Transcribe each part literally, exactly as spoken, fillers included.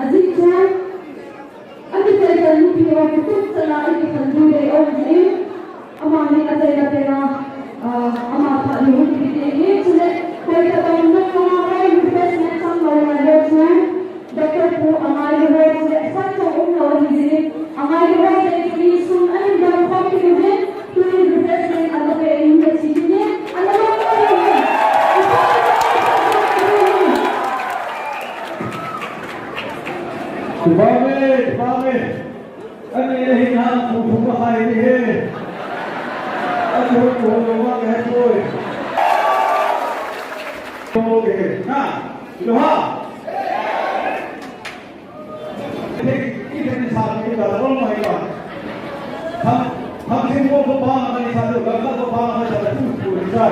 Ajeh chu, akichai chan mipi ho kitup chan a ikikhantou ding aum jeh in, amani achaina penga, ah, ama phat lou hung kiti ahi, chule, koi tabang nang nang a hoi refreshment chang lou ngai ho chu, Doctor Pu angai ho chule, phat chang um lou ahi jeh in, angai ho jeh in, sum ahin dam khom kit uvin, tuni refreshment ana pe in, ana chi kit in, ana long lou ahi. Tupa me, tupa me. Ani ahi na, khu khu ka hai ni he. Ani ho khu ho ma ke hai poi. Ko ke na, lo ha. Thei, i thei ni sa ni ka lo mai ka. Tham, tham thei mo ko pa ma ni sa lo ka ko pa ma ni sa lo tu tu ni sa.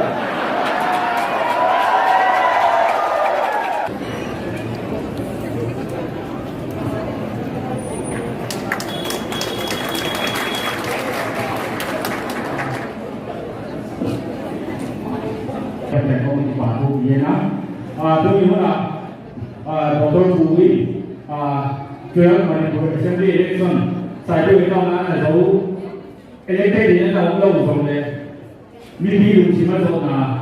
Captain Committee pa thu pi na. Ah, tuni hun a, ah, Doctor Pu in, ah, twelve Manipur Assembly election, Saikul town a ana jou, elected in ana um lou jongle, mipi lungthim a jotna.